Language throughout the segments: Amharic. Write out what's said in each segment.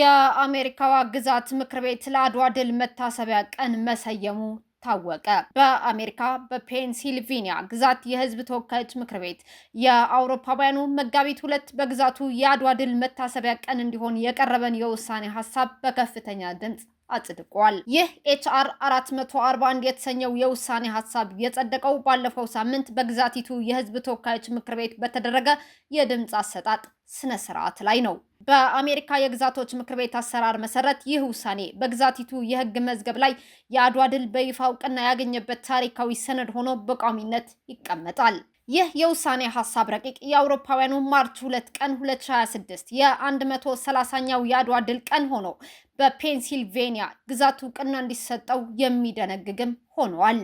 የአሜሪካዋ ግዛት ምክር ቤት ለአድዋ ድል መታሰቢያ ቀን መሰየሙ ታወቀ። በአሜሪካ በፔንሲልቬኒያ ግዛት የሕዝብ ተወካዮች ምክር ቤት የአውሮፓውያኑ መጋቢት 2 በግዛቱ የአድዋ ድል መታሰቢያ ቀን እንዲሆን የቀረበን የውሳኔ ሀሳብ በከፍተኛ ድምፅ አጽድቋል። ይህ HR 441 የተሰኘው የውሳኔ ሀሳብ የጸደቀው ባለፈው ሳምንት በግዛቲቱ የሕዝብ ተወካዮች ምክር ቤት በተደረገ የድምፅ አሰጣጥ ስነ ስርዓት ላይ ነው። በአሜሪካ የግዛቶች ምክር ቤት አሰራር መሰረት ይህ ውሳኔ በግዛቲቱ የሕግ መዝገብ ላይ የአድዋ ድል በይፋ እውቅና ያገኘበት ታሪካዊ ሰነድ ሆኖ በቋሚነት ይቀመጣል። ይህ የውሳኔ ሀሳብ ረቂቅ የአውሮፓውያኑ March 2 ቀን 2026 የ130ኛው የአድዋ ድል ቀን ሆኖ በፔንሲልቬኒያ ግዛቱ እውቅና እንዲሰጠው የሚደነግግም ሆኗል።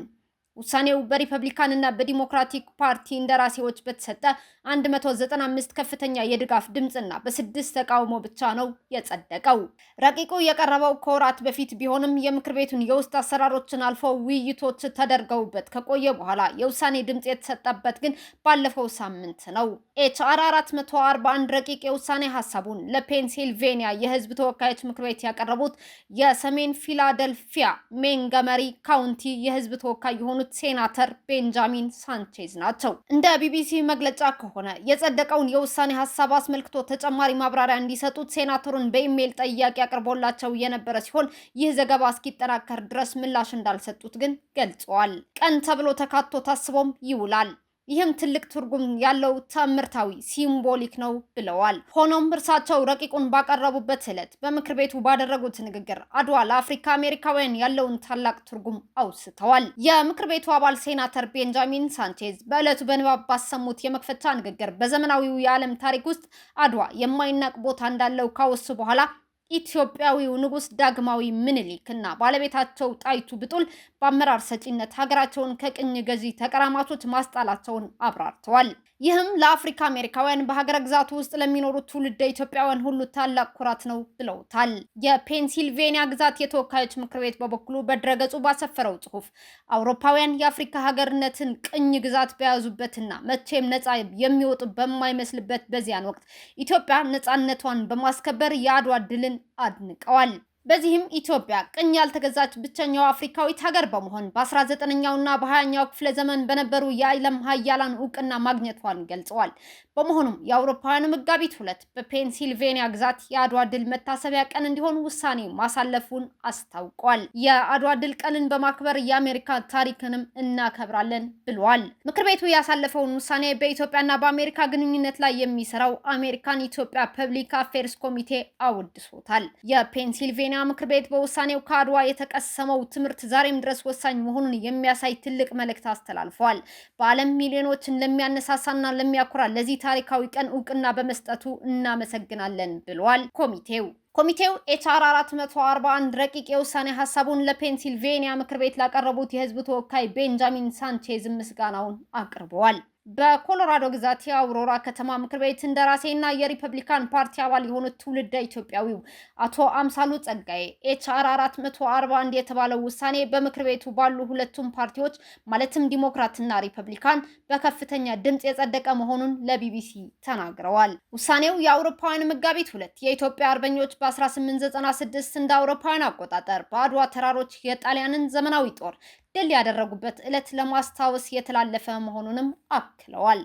ውሳኔው በሪፐብሊካን እና በዲሞክራቲክ ፓርቲ እንደራሴዎች በተሰጠ 195 ከፍተኛ የድጋፍ ድምፅና በስድስት ተቃውሞ ብቻ ነው የጸደቀው። ረቂቁ የቀረበው ከወራት በፊት ቢሆንም የምክር ቤቱን የውስጥ አሰራሮችን አልፎ ውይይቶች ተደርገውበት ከቆየ በኋላ የውሳኔ ድምፅ የተሰጠበት ግን ባለፈው ሳምንት ነው። HR 441 ረቂቅ የውሳኔ ሀሳቡን ለፔንሲልቬኒያ የሕዝብ ተወካዮች ምክር ቤት ያቀረቡት የሰሜን ፊላደልፊያ ሞንትጎመሪ ካውንቲ የሕዝብ ተወካይ የሆኑት ሴናተር ቤንጃሚን ሳንቼዝ ናቸው። እንደ ቢቢሲ መግለጫ ከሆነ የጸደቀውን የውሳኔ ሀሳብ አስመልክቶ ተጨማሪ ማብራሪያ እንዲሰጡት ሴናተሩን በኢሜይል ጥያቄ አቅርቦላቸው የነበረ ሲሆን ይህ ዘገባ እስኪጠናከር ድረስ ምላሽ እንዳልሰጡት ግን ገልጸዋል። ቀን ተብሎ ተካቶ ታስቦም ይውላል። ይህም ትልቅ ትርጉም ያለው ትምህርታዊ symbolic ነው ብለዋል። ሆኖም እርሳቸው ረቂቁን ባቀረቡበት ዕለት በምክር ቤቱ ባደረጉት ንግግር አድዋ ለአፍሪካ አሜሪካውያን ያለውን ታላቅ ትርጉም አውስተዋል። የምክር ቤቱ አባል ሴናተር ቤንጃሚን ሳንቼዝ በዕለቱ በንባብ ባሰሙት የመክፈቻ ንግግር በዘመናዊው የዓለም ታሪክ ውስጥ አድዋ የማይናቅ ቦታ እንዳለው ካወሱ በኋላ ኢትዮጵያዊው ንጉሥ ዳግማዊ ምኒልክ እና ባለቤታቸው ጣይቱ ብጡል በአመራር ሰጪነት ሀገራቸውን ከቅኝ ገዢ ተቀራማቾች ማስጣላቸውን አብራርተዋል። ይህም ለአፍሪካ አሜሪካውያን፣ በሀገረ ግዛቱ ውስጥ ለሚኖሩ ትውልደ ኢትዮጵያውያን ሁሉ ታላቅ ኩራት ነው ብለውታል። የፔንሲልቬኒያ ግዛት የተወካዮች ምክር ቤት በበኩሉ በድረገጹ ባሰፈረው ጽሑፍ አውሮፓውያን የአፍሪካ ሀገርነትን ቅኝ ግዛት በያዙበትና መቼም ነፃ የሚወጡ በማይመስልበት በዚያን ወቅት ኢትዮጵያ ነፃነቷን በማስከበር የአድዋ ድልን አድንቀዋል። በዚህም ኢትዮጵያ ቅኝ ያልተገዛች ብቸኛው አፍሪካዊት ሀገር በመሆን በ19ኛውና በ20ኛው ክፍለ ዘመን በነበሩ የዓለም ሀያላን እውቅና ማግኘቷን ገልጸዋል። በመሆኑም የአውሮፓውያኑ መጋቢት 2 በፔንሲልቬኒያ ግዛት የአድዋ ድል መታሰቢያ ቀን እንዲሆን ውሳኔ ማሳለፉን አስታውቋል። የአድዋ ድል ቀንን በማክበር የአሜሪካ ታሪክንም እናከብራለን ብሏል። ምክር ቤቱ ያሳለፈውን ውሳኔ በኢትዮጵያና በአሜሪካ ግንኙነት ላይ የሚሰራው አሜሪካን ኢትዮጵያ Public Affairs ኮሚቴ አወድሶታል። የፔንሲልቬኒያ ምክር ቤት በውሳኔው ከአድዋ የተቀሰመው ትምህርት ዛሬም ድረስ ወሳኝ መሆኑን የሚያሳይ ትልቅ መልእክት አስተላልፈዋል። በዓለም ሚሊዮኖችን ለሚያነሳሳና ለሚያኮራ ለዚህ ታሪካዊ ቀን እውቅና በመስጠቱ እናመሰግናለን ብሏል ኮሚቴው። ኮሚቴው HR 441 ረቂቅ የውሳኔ ሀሳቡን ለፔንሲልቬኒያ ምክር ቤት ላቀረቡት የህዝብ ተወካይ ቤንጃሚን ሳንቼዝ ምስጋናውን አቅርበዋል። በኮሎራዶ ግዛት የአውሮራ ከተማ ምክር ቤት እንደራሴና የሪፐብሊካን ፓርቲ አባል የሆኑት ትውልደ ኢትዮጵያዊው አቶ አምሳሉ ጸጋዬ HR 441 የተባለው ውሳኔ በምክር ቤቱ ባሉ ሁለቱም ፓርቲዎች ማለትም ዲሞክራትና ሪፐብሊካን በከፍተኛ ድምፅ የጸደቀ መሆኑን ለቢቢሲ ተናግረዋል። ውሳኔው የአውሮፓውያን መጋቢት 2 የኢትዮጵያ አርበኞች በ1896 እንደ አውሮፓውያን አቆጣጠር በአድዋ ተራሮች የጣሊያንን ዘመናዊ ጦር ድል ያደረጉበት ዕለት ለማስታወስ የተላለፈ መሆኑንም አክለዋል።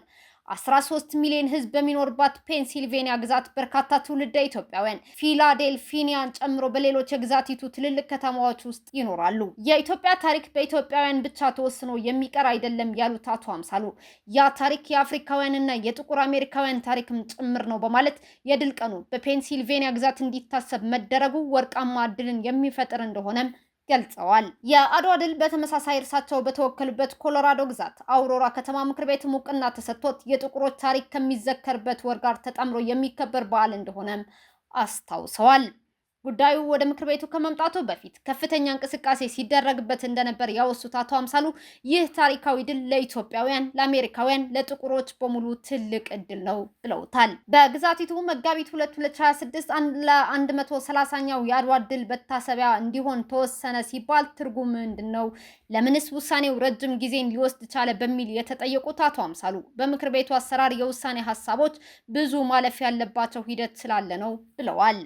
13 ሚሊዮን ሕዝብ በሚኖርባት ፔንሲልቬኒያ ግዛት በርካታ ትውልደ ኢትዮጵያውያን ፊላዴልፊያን ጨምሮ በሌሎች የግዛቲቱ ትልልቅ ከተማዎች ውስጥ ይኖራሉ። የኢትዮጵያ ታሪክ በኢትዮጵያውያን ብቻ ተወስኖ የሚቀር አይደለም ያሉት አቶ አምሳሉ ያ ታሪክ የአፍሪካውያንና የጥቁር አሜሪካውያን ታሪክም ጭምር ነው በማለት የድል ቀኑ በፔንሲልቬኒያ ግዛት እንዲታሰብ መደረጉ ወርቃማ እድልን የሚፈጥር እንደሆነም ገልጸዋል። የአድዋ ድል በተመሳሳይ እርሳቸው በተወከሉበት ኮሎራዶ ግዛት አውሮራ ከተማ ምክር ቤት እውቅና ተሰጥቶት የጥቁሮች ታሪክ ከሚዘከርበት ወር ጋር ተጣምሮ የሚከበር በዓል እንደሆነም አስታውሰዋል። ጉዳዩ ወደ ምክር ቤቱ ከመምጣቱ በፊት ከፍተኛ እንቅስቃሴ ሲደረግበት እንደነበር ያወሱት አቶ አምሳሉ ይህ ታሪካዊ ድል ለኢትዮጵያውያን፣ ለአሜሪካውያን፣ ለጥቁሮች በሙሉ ትልቅ እድል ነው ብለውታል። በግዛቲቱ መጋቢት 2 2026 ለ130ኛው የአድዋ ድል መታሰቢያ እንዲሆን ተወሰነ ሲባል ትርጉም ምንድን ነው? ለምንስ ውሳኔው ረጅም ጊዜን ሊወስድ ቻለ? በሚል የተጠየቁት አቶ አምሳሉ በምክር ቤቱ አሰራር የውሳኔ ሀሳቦች ብዙ ማለፍ ያለባቸው ሂደት ስላለ ነው ብለዋል።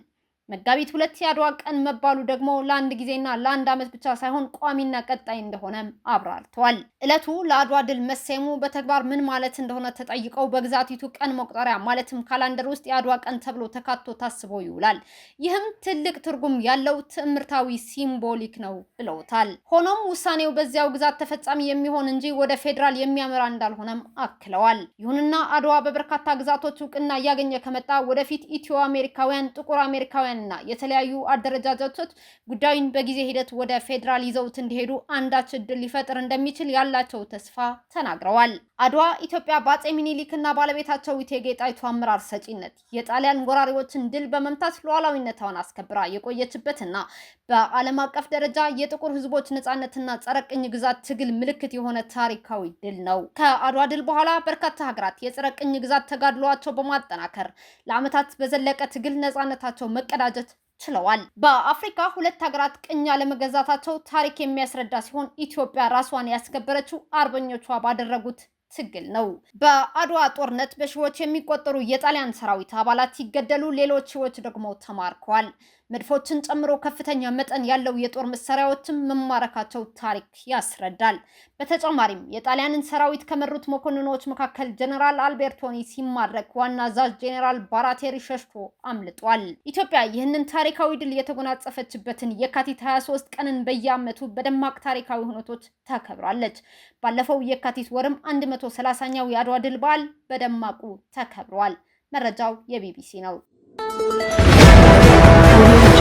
መጋቢት 2 የአድዋ ቀን መባሉ ደግሞ ለአንድ ጊዜና ለአንድ ዓመት ብቻ ሳይሆን ቋሚና ቀጣይ እንደሆነም አብራርተዋል። ዕለቱ ለአድዋ ድል መሰየሙ በተግባር ምን ማለት እንደሆነ ተጠይቀው በግዛቲቱ ቀን መቁጠሪያ ማለትም ካላንደር ውስጥ የአድዋ ቀን ተብሎ ተካቶ ታስቦ ይውላል። ይህም ትልቅ ትርጉም ያለው ትዕምርታዊ symbolic ነው ብለውታል። ሆኖም ውሳኔው በዚያው ግዛት ተፈጻሚ የሚሆን እንጂ ወደ ፌዴራል የሚያመራ እንዳልሆነም አክለዋል። ይሁንና አድዋ በበርካታ ግዛቶች እውቅና እያገኘ ከመጣ ወደፊት ኢትዮ አሜሪካውያን፣ ጥቁር አሜሪካውያን እና የተለያዩ አደረጃጀቶች ጉዳዩን በጊዜ ሂደት ወደ ፌዴራል ይዘውት እንዲሄዱ አንዳች እድል ሊፈጥር እንደሚችል ያላቸው ተስፋ ተናግረዋል። አድዋ ኢትዮጵያ በአፄ ሚኒሊክና ባለቤታቸው እቴጌ ጣይቱ አመራር ሰጪነት የጣሊያን ወራሪዎችን ድል በመምታት ሉዓላዊነቷን አስከብራ የቆየችበትና በዓለም አቀፍ ደረጃ የጥቁር ሕዝቦች ነጻነትና ጸረ ቅኝ ግዛት ትግል ምልክት የሆነ ታሪካዊ ድል ነው። ከአድዋ ድል በኋላ በርካታ ሀገራት የጸረ ቅኝ ግዛት ተጋድሏቸው በማጠናከር ለዓመታት በዘለቀ ትግል ነጻነታቸው መቀዳጀት ችለዋል። በአፍሪካ ሁለት ሀገራት ቅኝ አለመገዛታቸው ታሪክ የሚያስረዳ ሲሆን ኢትዮጵያ ራሷን ያስከበረችው አርበኞቿ ባደረጉት ትግል ነው። በአድዋ ጦርነት በሺዎች የሚቆጠሩ የጣሊያን ሰራዊት አባላት ሲገደሉ፣ ሌሎች ሺዎች ደግሞ ተማርከዋል። መድፎችን ጨምሮ ከፍተኛ መጠን ያለው የጦር መሳሪያዎችን መማረካቸው ታሪክ ያስረዳል። በተጨማሪም የጣሊያንን ሰራዊት ከመሩት መኮንኖች መካከል ጀኔራል አልቤርቶኒ ሲማረክ፣ ዋና አዛዥ ጀኔራል ባራቴሪ ሸሽቶ አምልጧል። ኢትዮጵያ ይህንን ታሪካዊ ድል የተጎናጸፈችበትን የካቲት 23 ቀንን በየዓመቱ በደማቅ ታሪካዊ ሁነቶች ታከብራለች። ባለፈው የካቲት ወርም 130ኛው የአድዋ ድል በዓል በደማቁ ተከብሯል። መረጃው የቢቢሲ ነው።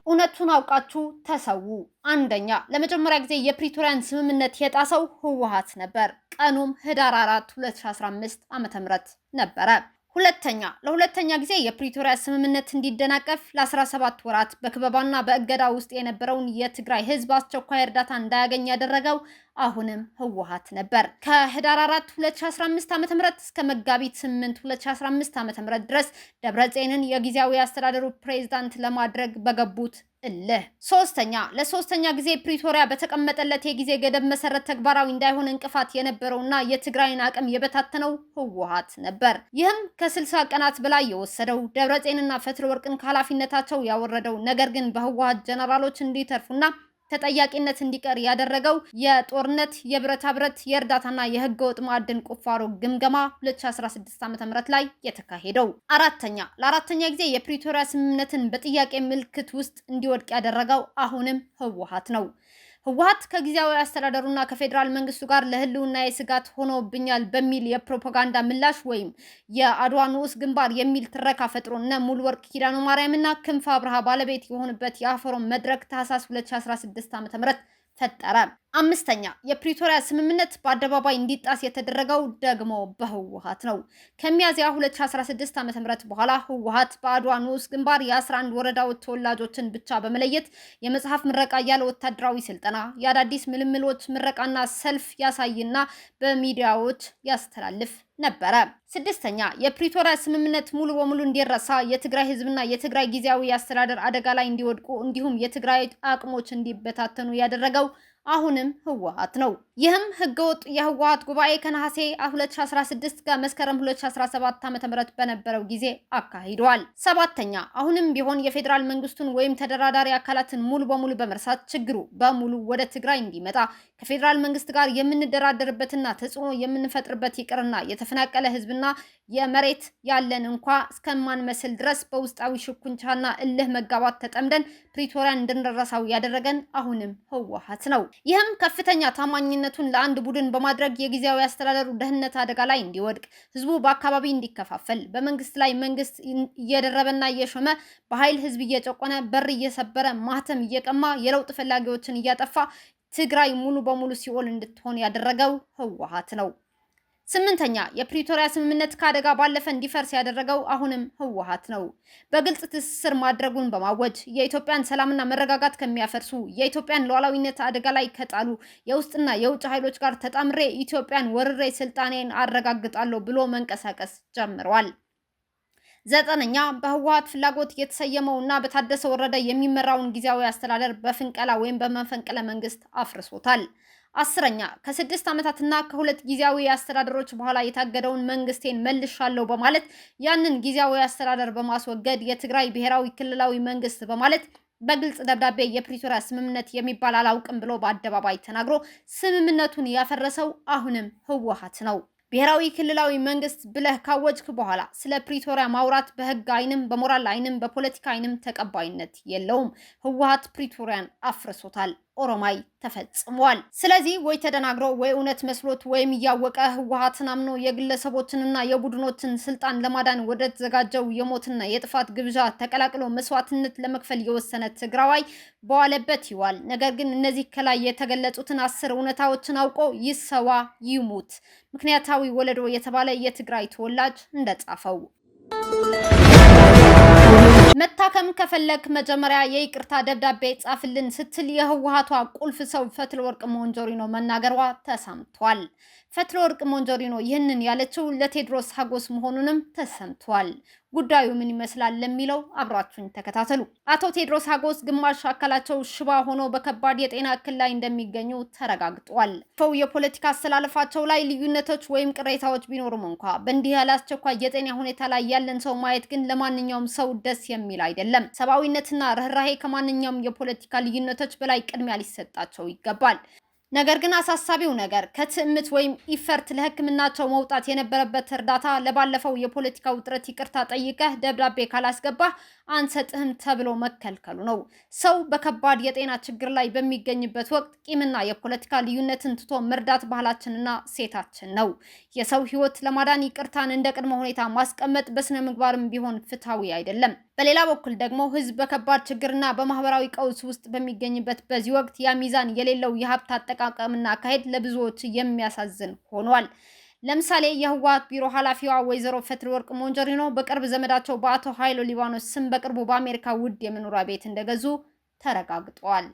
እውነቱን አውቃችሁ ተሰዉ። አንደኛ፣ ለመጀመሪያ ጊዜ የፕሪቶሪያን ስምምነት የጣሰው ህወሓት ነበር። ቀኑም ህዳር 4 2015 ዓ.ም ነበረ። ሁለተኛ፣ ለሁለተኛ ጊዜ የፕሪቶሪያ ስምምነት እንዲደናቀፍ ለ17 ወራት በክበባና በእገዳ ውስጥ የነበረውን የትግራይ ህዝብ አስቸኳይ እርዳታ እንዳያገኝ ያደረገው አሁንም ህወሓት ነበር። ከህዳር 4 2015 ዓ.ም እስከ መጋቢት 8 2015 ዓ.ም ድረስ ደብረጽዮንን የጊዜያዊ አስተዳደሩ ፕሬዝዳንት ለማድረግ በገቡት እልህ። ሶስተኛ፣ ለሶስተኛ ጊዜ ፕሪቶሪያ በተቀመጠለት የጊዜ ገደብ መሰረት ተግባራዊ እንዳይሆን እንቅፋት የነበረውና የትግራይን አቅም የበታተነው ህወሓት ነበር። ይህም ከ60 ቀናት በላይ የወሰደው ደብረጽዮንና ፈትለወርቅን ከኃላፊነታቸው ያወረደው ነገር ግን በህወሓት ጀነራሎች እንዲተርፉና ተጠያቂነት እንዲቀር ያደረገው የጦርነት የብረታ ብረት የእርዳታና የህገወጥ ማዕድን ቁፋሮ ግምገማ 2016 ዓ.ም ላይ የተካሄደው። አራተኛ፣ ለአራተኛ ጊዜ የፕሪቶሪያ ስምምነትን በጥያቄ ምልክት ውስጥ እንዲወድቅ ያደረገው አሁንም ህወሓት ነው። ህወሓት ከጊዜያዊ አስተዳደሩና ከፌዴራል መንግስቱ ጋር ለህልውና የስጋት ሆኖብኛል በሚል የፕሮፓጋንዳ ምላሽ ወይም የአድዋ ንዑስ ግንባር የሚል ትረካ ፈጥሮ እነ ሙሉወርቅ ኪዳነ ማርያምና ክንፈ አብርሃ ባለቤት የሆኑበት የአፈሮም መድረክ ታህሳስ 2016 ዓ.ም ፈጠረ። አምስተኛ፣ የፕሪቶሪያ ስምምነት በአደባባይ እንዲጣስ የተደረገው ደግሞ በህወሓት ነው። ከሚያዝያ 2016 ዓ.ም በኋላ ህወሓት በአድዋ ንዑስ ግንባር የ11 ወረዳዎች ተወላጆችን ብቻ በመለየት የመጽሐፍ ምረቃ ያለ ወታደራዊ ስልጠና የአዳዲስ ምልምሎች ምረቃና ሰልፍ ያሳይና በሚዲያዎች ያስተላልፍ ነበረ። ስድስተኛ፣ የፕሪቶሪያ ስምምነት ሙሉ በሙሉ እንዲረሳ የትግራይ ህዝብና የትግራይ ጊዜያዊ አስተዳደር አደጋ ላይ እንዲወድቁ እንዲሁም የትግራይ አቅሞች እንዲበታተኑ ያደረገው አሁንም ህወሓት ነው። ይህም ህገወጥ የህወሓት ጉባኤ ከነሐሴ 2016 እስከ መስከረም 2017 ዓ.ም በነበረው ጊዜ አካሂዷል። ሰባተኛ፣ አሁንም ቢሆን የፌዴራል መንግስቱን ወይም ተደራዳሪ አካላትን ሙሉ በሙሉ በመርሳት ችግሩ በሙሉ ወደ ትግራይ እንዲመጣ ከፌዴራል መንግስት ጋር የምንደራደርበትና ተጽዕኖ የምንፈጥርበት ይቅርና የተፈናቀለ ህዝብና የመሬት ያለን እንኳ እስከማንመስል ድረስ በውስጣዊ ሽኩንቻና እልህ መጋባት ተጠምደን ፕሪቶሪያን እንድንረሳው ያደረገን አሁንም ህወሓት ነው። ይህም ከፍተኛ ታማኝነቱን ለአንድ ቡድን በማድረግ የጊዜያዊ አስተዳደሩ ደህንነት አደጋ ላይ እንዲወድቅ፣ ህዝቡ በአካባቢ እንዲከፋፈል፣ በመንግስት ላይ መንግስት እየደረበና እየሾመ በኃይል ህዝብ እየጨቆነ በር እየሰበረ ማህተም እየቀማ የለውጥ ፈላጊዎችን እያጠፋ ትግራይ ሙሉ በሙሉ ሲኦል እንድትሆን ያደረገው ህወሓት ነው። ስምንተኛ፣ የፕሪቶሪያ ስምምነት ከአደጋ ባለፈ እንዲፈርስ ያደረገው አሁንም ህወሓት ነው። በግልጽ ትስስር ማድረጉን በማወጅ የኢትዮጵያን ሰላምና መረጋጋት ከሚያፈርሱ የኢትዮጵያን ሉዓላዊነት አደጋ ላይ ከጣሉ የውስጥና የውጭ ኃይሎች ጋር ተጣምሬ ኢትዮጵያን ወርሬ ስልጣኔን አረጋግጣለሁ ብሎ መንቀሳቀስ ጀምረዋል። ዘጠነኛ፣ በህወሓት ፍላጎት የተሰየመውና በታደሰ ወረደ የሚመራውን ጊዜያዊ አስተዳደር በፍንቀላ ወይም በመፈንቅለ መንግስት አፍርሶታል። 10ኛ፣ ከ6 ዓመታትና ከሁለት ጊዜያዊ አስተዳደሮች በኋላ የታገደውን መንግስቴን መልሻለሁ በማለት ያንን ጊዜያዊ አስተዳደር በማስወገድ የትግራይ ብሔራዊ ክልላዊ መንግስት በማለት በግልጽ ደብዳቤ የፕሪቶሪያ ስምምነት የሚባል አላውቅም ብሎ በአደባባይ ተናግሮ ስምምነቱን ያፈረሰው አሁንም ህወሓት ነው። ብሔራዊ ክልላዊ መንግስት ብለህ ካወጅክ በኋላ ስለ ፕሪቶሪያ ማውራት በህግ አይንም፣ በሞራል አይንም፣ በፖለቲካ አይንም ተቀባይነት የለውም። ህወሓት ፕሪቶሪያን አፍርሶታል። ኦሮማይ ተፈጽሟል። ስለዚህ ወይ ተደናግሮ፣ ወይ እውነት መስሎት፣ ወይም እያወቀ ህወሓትን አምኖ የግለሰቦችንና የቡድኖችን ስልጣን ለማዳን ወደ ተዘጋጀው የሞትና የጥፋት ግብዣ ተቀላቅሎ መስዋዕትነት ለመክፈል የወሰነ ትግራዋይ በዋለበት ይዋል። ነገር ግን እነዚህ ከላይ የተገለጹትን 10 እውነታዎችን አውቆ ይሰዋ ይሙት። ምክንያታዊ ወለዶ የተባለ የትግራይ ተወላጅ እንደጻፈው፣ መታከም ከፈለክ መጀመሪያ የይቅርታ ደብዳቤ ጻፍልን ስትል የህወሓቷ ቁልፍ ሰው ፈትለወርቅ ሞንጆሪኖ መናገሯ ተሰምቷል። ፈትለወርቅ ሞንጆሪኖ ይህንን ያለችው ለቴድሮስ ሀጎስ መሆኑንም ተሰምቷል። ጉዳዩ ምን ይመስላል ለሚለው አብራችሁኝ ተከታተሉ። አቶ ቴድሮስ ሀጎስ ግማሽ አካላቸው ሽባ ሆኖ በከባድ የጤና እክል ላይ እንደሚገኙ ተረጋግጧል። የፖለቲካ አሰላለፋቸው ላይ ልዩነቶች ወይም ቅሬታዎች ቢኖሩም እንኳ በእንዲህ ያለ አስቸኳይ የጤና ሁኔታ ላይ ያለን ሰው ማየት ግን ለማንኛውም ሰው ደስ የሚል አይደለም። ሰብአዊነትና ርህራሄ ከማንኛውም የፖለቲካ ልዩነቶች በላይ ቅድሚያ ሊሰጣቸው ይገባል። ነገር ግን አሳሳቢው ነገር ከትዕምት ወይም ኢፈርት ለሕክምናቸው መውጣት የነበረበት እርዳታ ለባለፈው የፖለቲካ ውጥረት ይቅርታ ጠይቀህ ደብዳቤ ካላስገባህ አንሰጥህም ተብሎ መከልከሉ ነው። ሰው በከባድ የጤና ችግር ላይ በሚገኝበት ወቅት ቂምና የፖለቲካ ልዩነትን ትቶ መርዳት ባህላችንና እሴታችን ነው። የሰው ሕይወት ለማዳን ይቅርታን እንደ ቅድመ ሁኔታ ማስቀመጥ በስነ ምግባርም ቢሆን ፍትሐዊ አይደለም። በሌላ በኩል ደግሞ ሕዝብ በከባድ ችግርና በማህበራዊ ቀውስ ውስጥ በሚገኝበት በዚህ ወቅት ያ ሚዛን የሌለው የሀብት አጠቃቀምና አካሄድ ለብዙዎች የሚያሳዝን ሆኗል። ለምሳሌ የህወሓት ቢሮ ኃላፊዋ ወይዘሮ ፈትለወርቅ ሞንጆሪኖ በቅርብ ዘመዳቸው በአቶ ኃይሉ ሊባኖስ ስም በቅርቡ በአሜሪካ ውድ የመኖሪያ ቤት እንደገዙ ተረጋግጧል።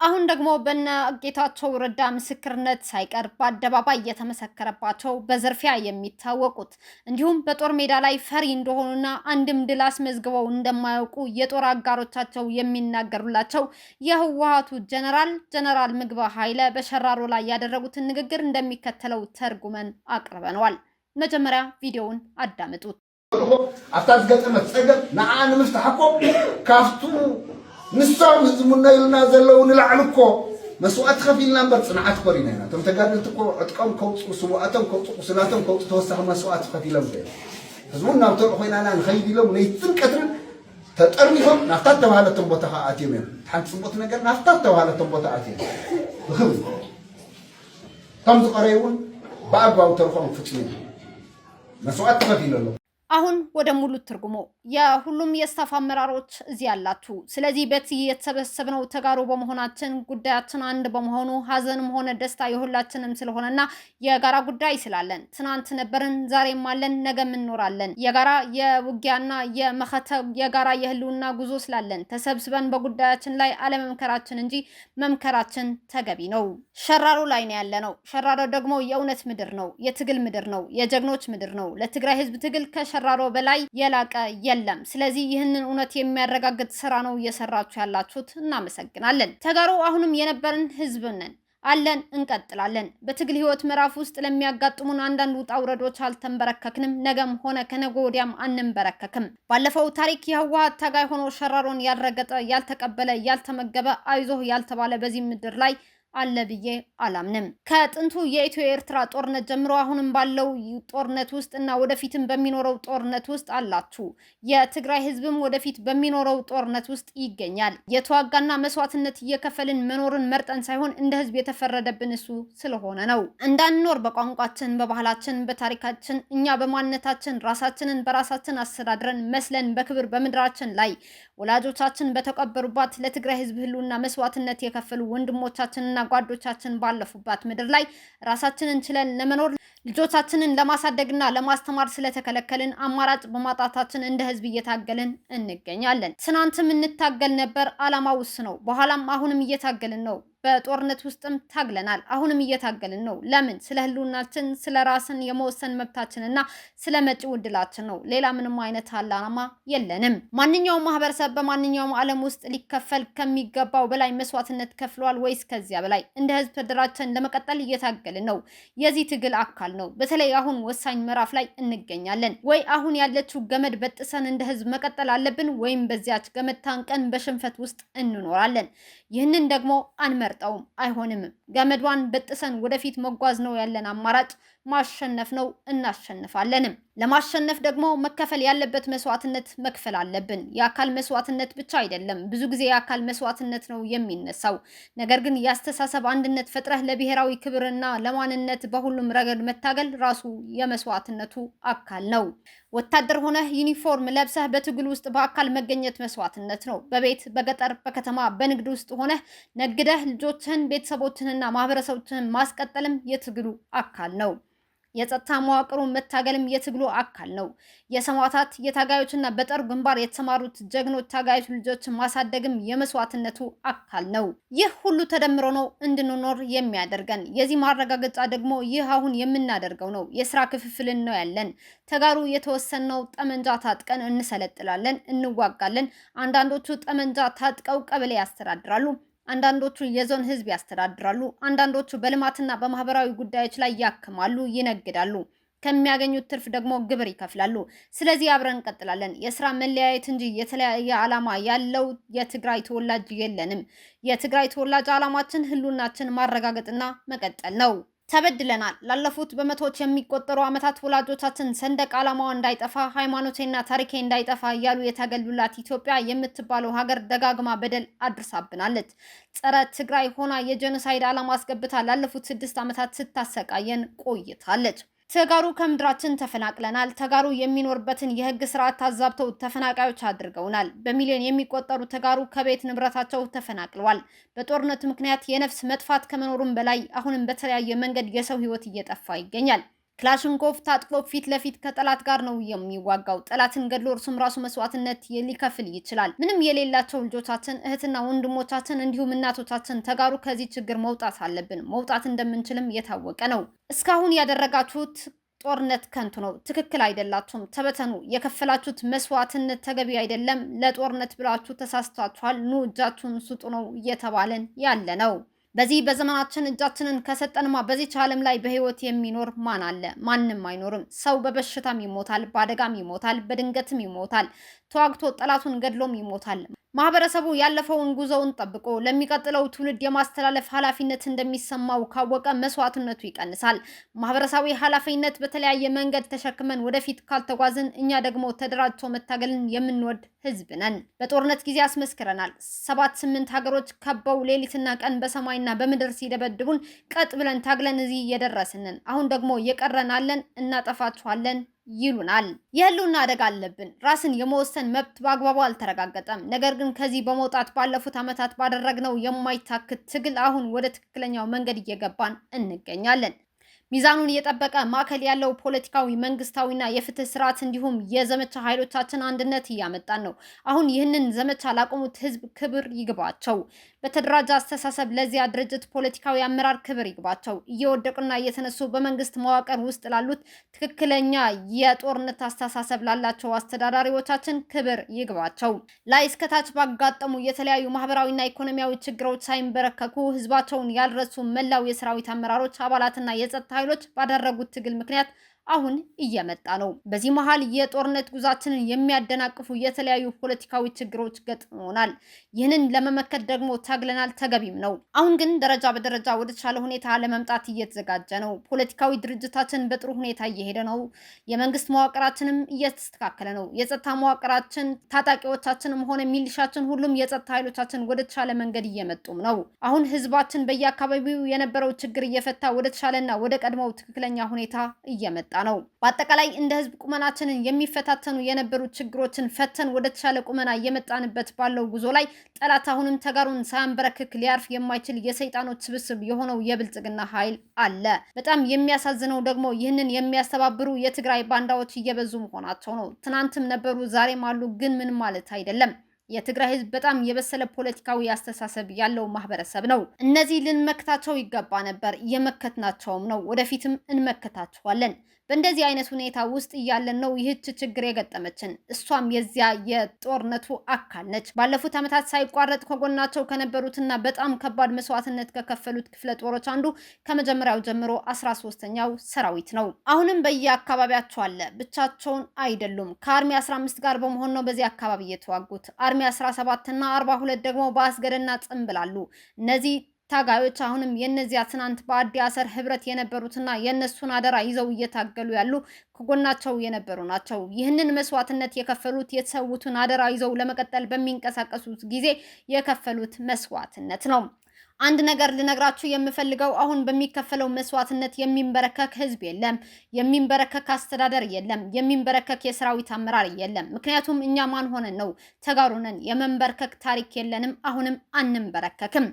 አሁን ደግሞ በነ ጌታቸው ረዳ ምስክርነት ሳይቀር በአደባባይ የተመሰከረባቸው፣ በዝርፊያ የሚታወቁት፣ እንዲሁም በጦር ሜዳ ላይ ፈሪ እንደሆኑና አንድም ድል አስመዝግበው እንደማያውቁ የጦር አጋሮቻቸው የሚናገሩላቸው የህወሓቱ ጀነራል ጀነራል ምግበ ኃይለ በሸራሮ ላይ ያደረጉትን ንግግር እንደሚከተለው ተርጉመን አቅርበነዋል። መጀመሪያ ቪዲዮውን አዳምጡት። ኣብታ ዝገጠመት ፀገም ንዓ ንምፍታሕ እኮ ካብቱ ንሶም ዝሙነዩልና ዘለው ንላዕሊ እኮ መስዋእቲ ከፊልና እምበር ፅንዓት ኮሪና ኢና። እቶም ተጋደልቲ እኮ ዕጥቆም ከውፅኡ፣ ስዋኣቶም ከውፅኡ፣ ቁስላቶም ከውፅኡ ተወሳኺ መስዋእቲ ከፊሎም እዮም። ህዝቡን ናብ ተልኦ ኮይናና ንኸይድ ኢሎም ለይትን ቀትርን ተጠርኒፎም ናብታ ተባሃለቶም ቦታ ከዓ ኣትዮም እዮም። ሓንቲ ፅቡቅቲ ነገር ናብታ ተባሃለቶም ቦታ ኣትዮም ብክብሪ። እቶም ዝቐረዩ እውን ብኣግባቡ ተልእኾም ክፍፅሙ እዮም። መስዋእቲ ተኸፊሉ ኣሎ። አሁን ወደ ሙሉ ትርጉሙ። የሁሉም የ staff አመራሮች እዚህ ያላችሁ፣ ስለዚህ በዚህ የተሰበሰብነው ተጋሩ በመሆናችን፣ ጉዳያችን አንድ በመሆኑ፣ ሀዘንም ሆነ ደስታ የሁላችንም ስለሆነና የጋራ ጉዳይ ስላለን፣ ትናንት ነበርን፣ ዛሬም አለን፣ ነገም እንኖራለን። የጋራ የውጊያና የመኸተ፣ የጋራ የህልውና ጉዞ ስላለን ተሰብስበን በጉዳያችን ላይ አለመምከራችን እንጂ መምከራችን ተገቢ ነው። ሸራሮ ላይ ነው ያለነው። ሸራሮ ደግሞ የእውነት ምድር ነው፣ የትግል ምድር ነው፣ የጀግኖች ምድር ነው። ለትግራይ ህዝብ ትግል ከሸራሮ በላይ የላቀ የለም። ስለዚህ ይህንን እውነት የሚያረጋግጥ ስራ ነው እየሰራችሁ ያላችሁት። እናመሰግናለን። ተጋሩ አሁንም የነበርን ህዝብ ነን፣ አለን፣ እንቀጥላለን። በትግል ህይወት ምዕራፍ ውስጥ ለሚያጋጥሙን አንዳንድ ውጣ ውረዶች አልተንበረከክንም። ነገም ሆነ ከነገ ወዲያም አንንበረከክም። ባለፈው ታሪክ የህወሓት ታጋይ ሆኖ ሸራሮን ያልረገጠ፣ ያልተቀበለ፣ ያልተመገበ፣ አይዞህ ያልተባለ በዚህ ምድር ላይ አለ ብዬ አላምንም። ከጥንቱ የኢትዮ ኤርትራ ጦርነት ጀምሮ አሁንም ባለው ጦርነት ውስጥ እና ወደፊትም በሚኖረው ጦርነት ውስጥ አላችሁ። የትግራይ ህዝብም ወደፊት በሚኖረው ጦርነት ውስጥ ይገኛል። የተዋጋና መስዋዕትነት እየከፈልን መኖርን መርጠን ሳይሆን እንደ ህዝብ የተፈረደብን እሱ ስለሆነ ነው። እንዳንኖር በቋንቋችን፣ በባህላችን፣ በታሪካችን፣ እኛ በማንነታችን ራሳችንን በራሳችን አስተዳድረን መስለን በክብር በምድራችን ላይ ወላጆቻችን በተቀበሩባት፣ ለትግራይ ህዝብ ህልውና መስዋዕትነት የከፈሉ ወንድሞቻችንና ጓዶቻችን ባለፉባት ምድር ላይ ራሳችንን ችለን ለመኖር ልጆቻችንን ለማሳደግና ለማስተማር ስለተከለከልን አማራጭ በማጣታችን እንደ ህዝብ እየታገልን እንገኛለን። ትናንትም እንታገል ነበር፣ አላማው እሱ ነው። በኋላም አሁንም እየታገልን ነው። በጦርነት ውስጥም ታግለናል። አሁንም እየታገልን ነው። ለምን? ስለ ህልውናችን፣ ስለ ራስን የመወሰን መብታችንና ስለ መጪው ዕድላችን ነው። ሌላ ምንም አይነት አላማ የለንም። ማንኛውም ማህበረሰብ በማንኛውም ዓለም ውስጥ ሊከፈል ከሚገባው በላይ መስዋዕትነት ከፍሏል ወይስ ከዚያ በላይ? እንደ ህዝብ ተደራጅተን ለመቀጠል እየታገልን ነው። የዚህ ትግል አካል ነው። በተለይ አሁን ወሳኝ ምዕራፍ ላይ እንገኛለን። ወይ አሁን ያለችው ገመድ በጥሰን እንደ ህዝብ መቀጠል አለብን፣ ወይም በዚያች ገመድ ታንቀን በሽንፈት ውስጥ እንኖራለን። ይህንን ደግሞ አንመርጠውም፣ አይሆንም። ገመዷን በጥሰን ወደፊት መጓዝ ነው ያለን አማራጭ። ማሸነፍ ነው፣ እናሸንፋለንም። ለማሸነፍ ደግሞ መከፈል ያለበት መስዋዕትነት መክፈል አለብን። የአካል መስዋዕትነት ብቻ አይደለም። ብዙ ጊዜ የአካል መስዋዕትነት ነው የሚነሳው። ነገር ግን የአስተሳሰብ አንድነት ፈጥረህ ለብሔራዊ ክብርና ለማንነት በሁሉም ረገድ መታገል ራሱ የመስዋዕትነቱ አካል ነው። ወታደር ሆነህ ዩኒፎርም ለብሰህ በትግል ውስጥ በአካል መገኘት መስዋዕትነት ነው። በቤት፣ በገጠር፣ በከተማ፣ በንግድ ውስጥ ሆነህ ነግደህ ልጆችህን፣ ቤተሰቦችህንና ማህበረሰቦችህን ማስቀጠልም የትግሉ አካል ነው። የጸጥታ መዋቅሩን መታገልም የትግሉ አካል ነው። የሰማዕታት የታጋዮችና በጦር ግንባር የተሰማሩት ጀግኖች ታጋዮች ልጆችን ማሳደግም የመስዋዕትነቱ አካል ነው። ይህ ሁሉ ተደምሮ ነው እንድንኖር የሚያደርገን። የዚህ ማረጋገጫ ደግሞ ይህ አሁን የምናደርገው ነው። የስራ ክፍፍልን ነው ያለን። ተጋሩ የተወሰነው ጠመንጃ ታጥቀን እንሰለጥላለን፣ እንዋጋለን። አንዳንዶቹ ጠመንጃ ታጥቀው ቀበሌ ያስተዳድራሉ። አንዳንዶቹ የዞን ህዝብ ያስተዳድራሉ። አንዳንዶቹ በልማትና በማህበራዊ ጉዳዮች ላይ ያክማሉ፣ ይነግዳሉ። ከሚያገኙት ትርፍ ደግሞ ግብር ይከፍላሉ። ስለዚህ አብረን እንቀጥላለን። የስራ መለያየት እንጂ የተለያየ ዓላማ ያለው የትግራይ ተወላጅ የለንም። የትግራይ ተወላጅ ዓላማችን ህልውናችን ማረጋገጥና መቀጠል ነው። ተበድለናል። ላለፉት በመቶዎች የሚቆጠሩ ዓመታት ወላጆቻችን ሰንደቅ ዓላማዋ እንዳይጠፋ፣ ሃይማኖቴና ታሪኬ እንዳይጠፋ እያሉ የታገሉላት ኢትዮጵያ የምትባለው ሀገር ደጋግማ በደል አድርሳብናለች። ጸረ ትግራይ ሆና የጄኖሳይድ ዓላማ አስገብታ ላለፉት 6 ዓመታት ስታሰቃየን ቆይታለች። ተጋሩ ከምድራችን ተፈናቅለናል። ተጋሩ የሚኖርበትን የህግ ስርዓት ታዛብተው ተፈናቃዮች አድርገውናል። በሚሊዮን የሚቆጠሩ ተጋሩ ከቤት ንብረታቸው ተፈናቅለዋል። በጦርነቱ ምክንያት የነፍስ መጥፋት ከመኖሩም በላይ አሁንም በተለያየ መንገድ የሰው ህይወት እየጠፋ ይገኛል። ክላሽንኮቭ ታጥቆ ፊት ለፊት ከጠላት ጋር ነው የሚዋጋው። ጠላትን ገድሎ እርሱም ራሱ መስዋዕትነት ሊከፍል ይችላል። ምንም የሌላቸው ልጆቻችን፣ እህትና ወንድሞቻችን እንዲሁም እናቶቻችን ተጋሩ ከዚህ ችግር መውጣት አለብን። መውጣት እንደምንችልም የታወቀ ነው። እስካሁን ያደረጋችሁት ጦርነት ከንቱ ነው። ትክክል አይደላችሁም። ተበተኑ። የከፈላችሁት መስዋዕትነት ተገቢ አይደለም። ለጦርነት ብላችሁ ተሳስታችኋል። ኑ እጃችሁን ስጡ ነው እየተባለን ያለ ነው። በዚህ በዘመናችን እጃችንን ከሰጠንማ በዚች ዓለም ላይ በህይወት የሚኖር ማን አለ? ማንም አይኖርም። ሰው በበሽታም ይሞታል፣ በአደጋም ይሞታል፣ በድንገትም ይሞታል፣ ተዋግቶ ጠላቱን ገድሎም ይሞታል። ማህበረሰቡ ያለፈውን ጉዞውን ጠብቆ ለሚቀጥለው ትውልድ የማስተላለፍ ኃላፊነት እንደሚሰማው ካወቀ መስዋዕትነቱ ይቀንሳል። ማህበረሰባዊ ኃላፊነት በተለያየ መንገድ ተሸክመን ወደፊት ካልተጓዝን እኛ ደግሞ ተደራጅቶ መታገልን የምንወድ ህዝብ ነን። በጦርነት ጊዜ አስመስክረናል። 7 8 ሀገሮች ከበው ሌሊትና ቀን በሰማይና በምድር ሲደበድቡን ቀጥ ብለን ታግለን እዚህ የደረስንን። አሁን ደግሞ የቀረናለን እናጠፋችኋለን ይሉናል። የህልውና አደጋ አለብን። ራስን የመወሰን መብት በአግባቡ አልተረጋገጠም። ነገር ግን ከዚህ በመውጣት ባለፉት ዓመታት ባደረግነው የማይታክት ትግል አሁን ወደ ትክክለኛው መንገድ እየገባን እንገኛለን። ሚዛኑን የጠበቀ ማዕከል ያለው ፖለቲካዊ፣ መንግስታዊና የፍትህ ስርዓት እንዲሁም የዘመቻ ኃይሎቻችን አንድነት እያመጣን ነው። አሁን ይህንን ዘመቻ ላቆሙት ህዝብ ክብር ይግባቸው። በተደራጀ አስተሳሰብ ለዚያ ድርጅት ፖለቲካዊ አመራር ክብር ይግባቸው። እየወደቁና እየተነሱ በመንግስት መዋቅር ውስጥ ላሉት ትክክለኛ የጦርነት አስተሳሰብ ላላቸው አስተዳዳሪዎቻችን ክብር ይግባቸው። ላይ እስከታች ባጋጠሙ የተለያዩ ማህበራዊና ኢኮኖሚያዊ ችግሮች ሳይንበረከኩ ህዝባቸውን ያልረሱ መላው የሰራዊት አመራሮች አባላትና የጸጥታ ኃይሎች ባደረጉት ትግል ምክንያት አሁን እየመጣ ነው። በዚህ መሃል የጦርነት ጉዟችንን የሚያደናቅፉ የተለያዩ ፖለቲካዊ ችግሮች ገጥመውናል። ይህንን ለመመከት ደግሞ ታግለናል፣ ተገቢም ነው። አሁን ግን ደረጃ በደረጃ ወደ ተሻለ ሁኔታ ለመምጣት እየተዘጋጀ ነው። ፖለቲካዊ ድርጅታችን በጥሩ ሁኔታ እየሄደ ነው። የመንግስት መዋቅራችንም እየተስተካከለ ነው። የጸጥታ መዋቅራችን፣ ታጣቂዎቻችንም ሆነ ሚሊሻችን፣ ሁሉም የጸጥታ ኃይሎቻችን ወደ ተሻለ መንገድ እየመጡም ነው። አሁን ህዝባችን በየአካባቢው የነበረው ችግር እየፈታ ወደ ተሻለና ወደ ቀድሞው ትክክለኛ ሁኔታ እየመጣ ነው። በአጠቃላይ እንደ ህዝብ ቁመናችንን የሚፈታተኑ የነበሩ ችግሮችን ፈተን ወደ ተሻለ ቁመና እየመጣንበት ባለው ጉዞ ላይ ጠላት አሁንም ተጋሩን ሳያንበረክክ ሊያርፍ የማይችል የሰይጣኖች ስብስብ የሆነው የብልጽግና ኃይል አለ። በጣም የሚያሳዝነው ደግሞ ይህንን የሚያስተባብሩ የትግራይ ባንዳዎች እየበዙ መሆናቸው ነው። ትናንትም ነበሩ፣ ዛሬም አሉ። ግን ምን ማለት አይደለም። የትግራይ ህዝብ በጣም የበሰለ ፖለቲካዊ አስተሳሰብ ያለው ማህበረሰብ ነው። እነዚህ ልንመክታቸው ይገባ ነበር፣ እየመከትናቸውም ነው። ወደፊትም እንመክታቸዋለን። በእንደዚህ አይነት ሁኔታ ውስጥ እያለን ነው ይህች ችግር የገጠመችን። እሷም የዚያ የጦርነቱ አካል ነች። ባለፉት ዓመታት ሳይቋረጥ ከጎናቸው ከነበሩትና በጣም ከባድ መስዋዕትነት ከከፈሉት ክፍለ ጦሮች አንዱ ከመጀመሪያው ጀምሮ 13ኛው ሰራዊት ነው። አሁንም በየአካባቢያቸው አለ። ብቻቸውን አይደሉም። ከ army 15 ጋር በመሆን ነው በዚህ አካባቢ የተዋጉት። army 17 እና 42 ደግሞ በአስገደና ጽንብላሉ። እነዚህ ታጋዮች አሁንም የነዚያ ትናንት በአዲ አሰር ህብረት የነበሩትና የእነሱን አደራ ይዘው እየታገሉ ያሉ ከጎናቸው የነበሩ ናቸው። ይህንን መስዋዕትነት የከፈሉት የተሰዉትን አደራ ይዘው ለመቀጠል በሚንቀሳቀሱት ጊዜ የከፈሉት መስዋዕትነት ነው። አንድ ነገር ልነግራችሁ የምፈልገው አሁን በሚከፈለው መስዋዕትነት የሚንበረከክ ህዝብ የለም፣ የሚንበረከክ አስተዳደር የለም፣ የሚንበረከክ የሰራዊት አመራር የለም። ምክንያቱም እኛ ማን ሆነን ነው? ተጋሩ ነን። የመንበርከክ ታሪክ የለንም። አሁንም አንንበረከክም።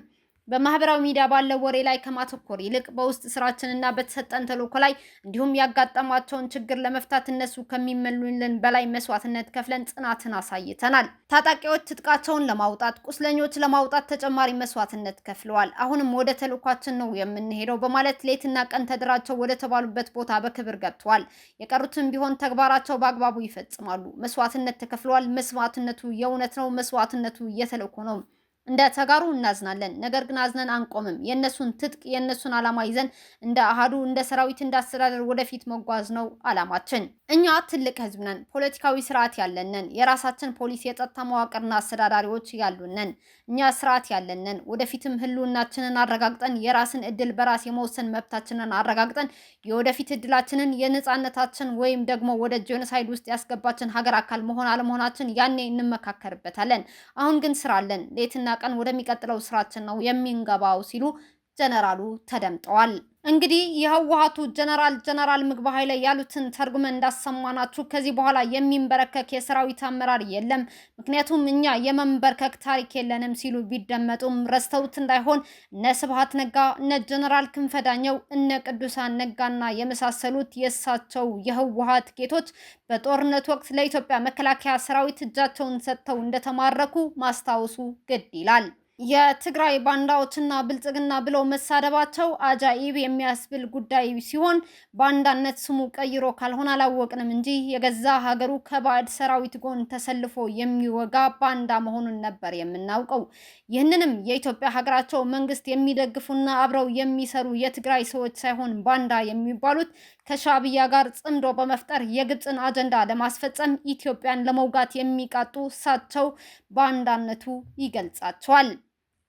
በማህበራዊ ሚዲያ ባለው ወሬ ላይ ከማተኮር ይልቅ በውስጥ ስራችንና በተሰጠን ተልዕኮ ላይ እንዲሁም ያጋጠማቸውን ችግር ለመፍታት እነሱ ከሚመሉልን በላይ መስዋዕትነት ከፍለን ጽናትን አሳይተናል። ታጣቂዎች ትጥቃቸውን ለማውጣት፣ ቁስለኞች ለማውጣት ተጨማሪ መስዋዕትነት ከፍለዋል። አሁንም ወደ ተልዕኳችን ነው የምንሄደው በማለት ሌትና ቀን ተደራጀው ወደ ተባሉበት ቦታ በክብር ገብተዋል። የቀሩትም ቢሆን ተግባራቸው በአግባቡ ይፈጽማሉ። መስዋዕትነት ተከፍለዋል። መስዋዕትነቱ የእውነት ነው። መስዋዕትነቱ የተልዕኮ ነው። እንደ ተጋሩ እናዝናለን። ነገር ግን አዝነን አንቆምም። የእነሱን ትጥቅ የእነሱን ዓላማ ይዘን እንደ አሃዱ፣ እንደ ሰራዊት፣ እንደ አስተዳደር ወደፊት መጓዝ ነው ዓላማችን። እኛ ትልቅ ህዝብ ነን። ፖለቲካዊ ስርዓት ያለንን፣ የራሳችን ፖሊስ፣ የጸጥታ መዋቅርና አስተዳዳሪዎች ያሉንን፣ እኛ ስርዓት ያለንን፣ ወደፊትም ህልውናችንን አረጋግጠን የራስን እድል በራስ የመወሰን መብታችንን አረጋግጠን የወደፊት እድላችንን የነጻነታችን ወይም ደግሞ ወደ genocide ውስጥ ያስገባችን ሀገር አካል መሆን አለመሆናችን ያኔ እንመካከርበታለን። አሁን ግን ስራ አለን። ሌትና ቀን ወደሚቀጥለው ስራችን ነው የሚንገባው ሲሉ ጀነራሉ ተደምጠዋል። እንግዲህ የህወሓቱ ጀነራል ምግበ ኃይለ ያሉትን ተርጉመን እንዳሰማናችሁ ከዚህ በኋላ የሚንበረከክ የሰራዊት አመራር የለም፣ ምክንያቱም እኛ የመንበርከክ ታሪክ የለንም ሲሉ ቢደመጡም ረስተውት እንዳይሆን እነ ስብሃት ነጋ፣ እነ ጀነራል ክንፈ ዳኘው፣ እነ ቅዱሳን ነጋና የመሳሰሉት የእሳቸው የህወሓት ጌቶች በጦርነት ወቅት ለኢትዮጵያ መከላከያ ሰራዊት እጃቸውን ሰጥተው እንደተማረኩ ማስታወሱ ግድ ይላል። የትግራይ ባንዳዎችና ብልጽግና ብለው መሳደባቸው አጃኢብ የሚያስብል ጉዳይ ሲሆን ባንዳነት ስሙ ቀይሮ ካልሆነ አላወቅንም እንጂ የገዛ ሀገሩ ከባዕድ ሰራዊት ጎን ተሰልፎ የሚወጋ ባንዳ መሆኑን ነበር የምናውቀው። ይህንንም የኢትዮጵያ ሀገራቸው መንግስት የሚደግፉና አብረው የሚሰሩ የትግራይ ሰዎች ሳይሆን ባንዳ የሚባሉት ከሻዕቢያ ጋር ጽምዶ በመፍጠር የግብፅን አጀንዳ ለማስፈጸም ኢትዮጵያን ለመውጋት የሚቃጡ እሳቸው ባንዳነቱ ይገልጻቸዋል።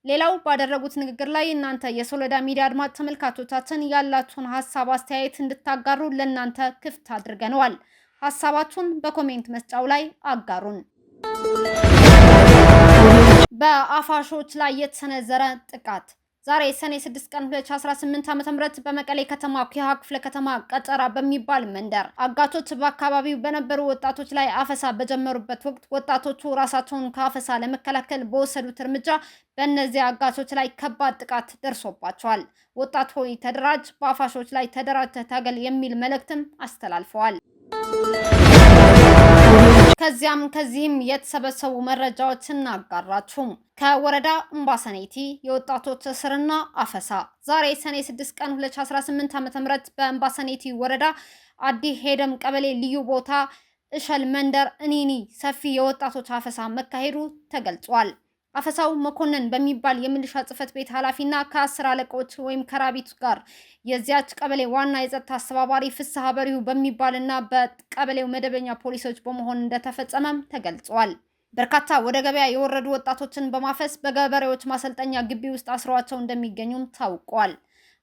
ሌላው ባደረጉት ንግግር ላይ እናንተ የሶሎዳ ሚዲያ አድማጭ ተመልካቾቻችን ያላችሁን ሀሳብ አስተያየት እንድታጋሩ ለእናንተ ክፍት አድርገነዋል። ሀሳባችሁን በ comment መስጫው ላይ አጋሩን። በአፋሾች ላይ የተሰነዘረ ጥቃት ዛሬ ሰኔ 6 ቀን 2018 ዓ.ም በመቀሌ ከተማ ኩሃ ክፍለ ከተማ ቀጠራ በሚባል መንደር አጋቾች በአካባቢው በነበሩ ወጣቶች ላይ አፈሳ በጀመሩበት ወቅት ወጣቶቹ ራሳቸውን ከአፈሳ ለመከላከል በወሰዱት እርምጃ በእነዚያ አጋቾች ላይ ከባድ ጥቃት ደርሶባቸዋል። ወጣት ሆይ ተደራጅ፣ በአፋሾች ላይ ተደራጅተህ ታገል የሚል መልእክትም አስተላልፈዋል። ከዚያም ከዚህም የተሰበሰቡ መረጃዎችን እናጋራችሁም። ከወረዳ እምባሰኔቲ የወጣቶች እስርና አፈሳ ዛሬ ሰኔ 6 ቀን 2018 ዓ.ም በእምባሰኔቲ ወረዳ አዲ ሄደም ቀበሌ ልዩ ቦታ እሸል መንደር እኒኒ ሰፊ የወጣቶች አፈሳ መካሄዱ ተገልጿል። አፈሳው መኮንን በሚባል የሚሊሻ ጽሕፈት ቤት ኃላፊና ከ10 አለቆች ወይም ከራቢት ጋር የዚያች ቀበሌ ዋና የጸጥታ አስተባባሪ ፍስሐ በሪሁ በሚባልና በቀበሌው መደበኛ ፖሊሶች በመሆን እንደተፈጸመም ተገልጿል። በርካታ ወደ ገበያ የወረዱ ወጣቶችን በማፈስ በገበሬዎች ማሰልጠኛ ግቢ ውስጥ አስረዋቸው እንደሚገኙም ታውቋል።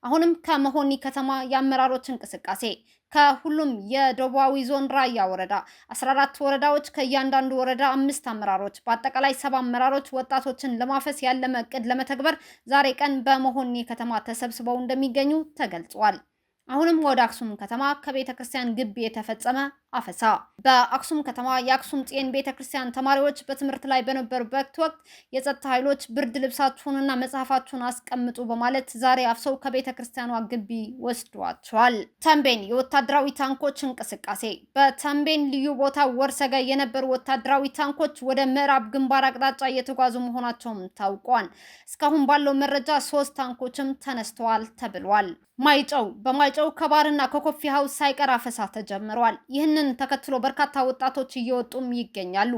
አሁንም ከመሆኒ ከተማ የአመራሮች እንቅስቃሴ ከሁሉም የደቡባዊ ዞን ራያ ወረዳ 14 ወረዳዎች ከእያንዳንዱ ወረዳ 5 አመራሮች በአጠቃላይ 7 አመራሮች ወጣቶችን ለማፈስ ያለመ እቅድ ለመተግበር ዛሬ ቀን በመሆኒ ከተማ ተሰብስበው እንደሚገኙ ተገልጿል። አሁንም ወደ አክሱም ከተማ ከቤተ ክርስቲያን ግቢ የተፈጸመ አፈሳ። በአክሱም ከተማ የአክሱም ጽዮን ቤተ ክርስቲያን ተማሪዎች በትምህርት ላይ በነበሩበት ወቅት የጸጥታ ኃይሎች ብርድ ልብሳችሁንና መጽሐፋችሁን አስቀምጡ በማለት ዛሬ አፍሰው ከቤተ ክርስቲያኗ ግቢ ወስዷቸዋል። ተንቤን የወታደራዊ ታንኮች እንቅስቃሴ። በተንቤን ልዩ ቦታ ወርሰገ የነበሩ ወታደራዊ ታንኮች ወደ ምዕራብ ግንባር አቅጣጫ እየተጓዙ መሆናቸውም ታውቋል። እስካሁን ባለው መረጃ 3 ታንኮችም ተነስተዋል ተብሏል። ማይጨው በማይጨው ከባርና ከ coffee house ሳይቀር አፈሳ ተጀምሯል። ይህንን ተከትሎ በርካታ ወጣቶች እየወጡም ይገኛሉ።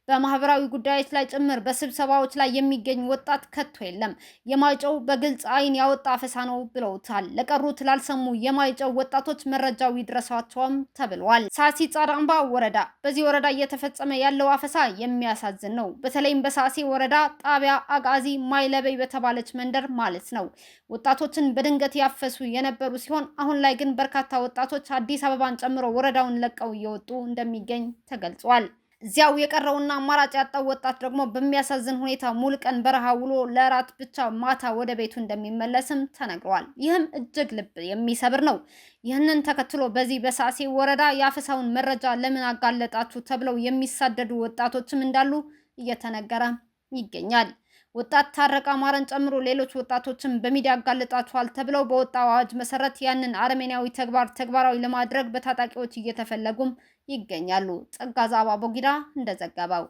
በማህበራዊ ጉዳዮች ላይ ጭምር በስብሰባዎች ላይ የሚገኝ ወጣት ከቶ የለም። የማይጨው በግልጽ አይን ያወጣ አፈሳ ነው ብለውታል። ለቀሩት ላልሰሙ የማይጨው ወጣቶች መረጃው ይድረሳቸውም ተብሏል። ሳሲ ጻራምባ ወረዳ በዚህ ወረዳ እየተፈጸመ ያለው አፈሳ የሚያሳዝን ነው። በተለይም በሳሲ ወረዳ ጣቢያ አጋዚ ማይለበይ በተባለች መንደር ማለት ነው። ወጣቶችን በድንገት ያፈሱ የነበሩ ሲሆን አሁን ላይ ግን በርካታ ወጣቶች አዲስ አበባን ጨምሮ ወረዳውን ለቀው እየወጡ እንደሚገኝ ተገልጿል። እዚያው የቀረውና አማራጭ ያጣው ወጣት ደግሞ በሚያሳዝን ሁኔታ ሙሉ ቀን በረሃ ውሎ ለራት ብቻ ማታ ወደ ቤቱ እንደሚመለስም ተነግሯል። ይህም እጅግ ልብ የሚሰብር ነው። ይህንን ተከትሎ በዚህ በሳሴ ወረዳ የአፈሳውን መረጃ ለምን አጋለጣችሁ ተብለው የሚሳደዱ ወጣቶችም እንዳሉ እየተነገረ ይገኛል። ወጣት ታረቀ አማረን ጨምሮ ሌሎች ወጣቶችን በሚዲያ አጋልጣችኋል ተብለው በወጣው አዋጅ መሰረት ያንን አረመኔያዊ ተግባር ተግባራዊ ለማድረግ በታጣቂዎች እየተፈለጉም ይገኛሉ። ጸጋዘአብ አቦጊዳ እንደዘገበው።